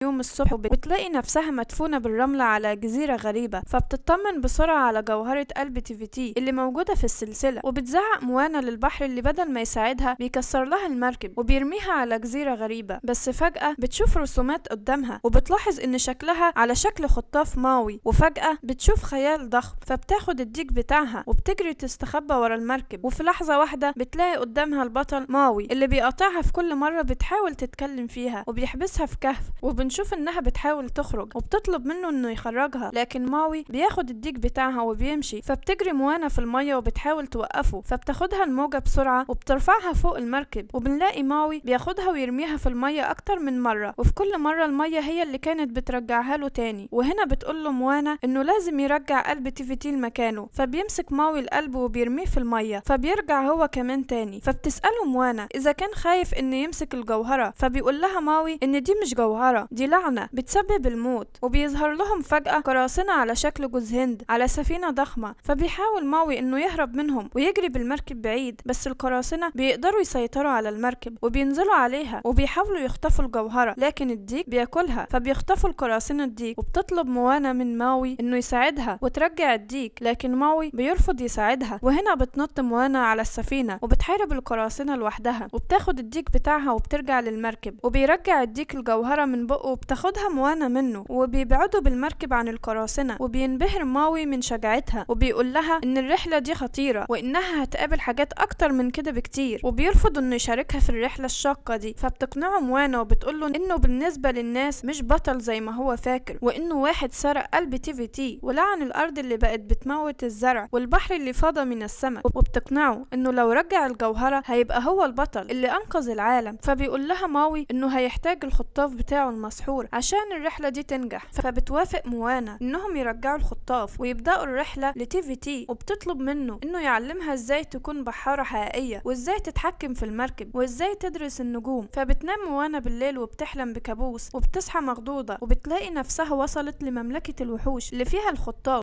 يوم الصبح وبتلاقي نفسها مدفونة بالرملة على جزيرة غريبة، فبتطمن بسرعة على جوهرة قلب تيفيتي اللي موجودة في السلسلة. وبتزعق موانا للبحر اللي بدل ما يساعدها بيكسر لها المركب وبيرميها على جزيرة غريبة. بس فجأة بتشوف رسومات قدامها وبتلاحظ ان شكلها على شكل خطاف ماوي، وفجأة بتشوف خيال ضخم، فبتاخد الديك بتاعها وبتجري تستخبى ورا المركب. وفي لحظة واحدة بتلاقي قدامها البطل ماوي اللي بيقاطعها في كل مرة بتحاول تتكلم فيها وبيحبسها في كهف، وبنشوف انها بتحاول تخرج وبتطلب منه انه يخرجها، لكن ماوي بياخد الديك بتاعها وبيمشي. فبتجري موانا في المية وبتحاول توقفه، فبتاخدها الموجة بسرعة وبترفعها فوق المركب، وبنلاقي ماوي بياخدها ويرميها في المية اكتر من مرة، وفي كل مرة المية هي اللي كانت بترجعها له تاني. وهنا بتقول له موانا انه لازم يرجع قلب تيفيتي لمكانه، فبيمسك ماوي القلب وبيرميه في المية، فبيرجع هو كمان تاني. فبتسأله موانا اذا كان خايف انه يمسك الجوهرة، فبيقول لها ماوي ان دي مش جوهرة، دي لعنة بتسبب الموت. وبيظهر لهم فجأة قراصنة على شكل جوز هند على سفينة ضخمة، فبيحاول ماوي انه يهرب منهم ويجري بالمركب بعيد، بس القراصنة بيقدروا يسيطروا على المركب وبينزلوا عليها وبيحاولوا يخطفوا الجوهرة، لكن الديك بياكلها، فبيخطفوا القراصنة الديك. وبتطلب موانا من ماوي انه يساعدها وترجع الديك، لكن ماوي بيرفض يساعدها. وهنا بتنط موانا على السفينة وبتحارب القراصنة لوحدها، وبتاخد الديك بتاعها وبترجع للمركب، وبيرجع الديك الجوهرة من بقه وبتاخدها موانا منه، وبيبعدوا بالمركب عن القراصنة. وبينبهر ماوي من شجاعتها وبيقول لها ان الرحلة دي خطيرة وانها هتقابل حاجات اكتر من كده بكتير، وبيرفض انه يشاركها في الرحلة الشاقة دي. فبتقنعه موانا وبتقول له انه بالنسبة للناس مش بطل زي ما هو فاكر، وانه واحد سرق قلب تيفيتي ولعن الارض اللي بقت بتموت الزرع والبحر اللي فاضى من السمك، وبتقنعه انه لو رجع الجوهرة هيبقى هو البطل اللي انقذ العالم. فبيقول لها ماوي انه هيحتاج الخطاف بتاعه المسحور عشان الرحلة دي تنجح، فبتوافق موانا انهم يرجعوا الخطاف ويبدأوا الرحلة لتيفيتي، وبتطلب منه انه يعلمها ازاي تكون بحارة حقيقية وازاي تتحكم في المركب وازاي تدرس النجوم. فبتنام موانا بالليل وبتحلم بكابوس، وبتصحى مخضوضة وبتلاقي نفسها وصلت لمملكة الوحوش اللي فيها الخطاف.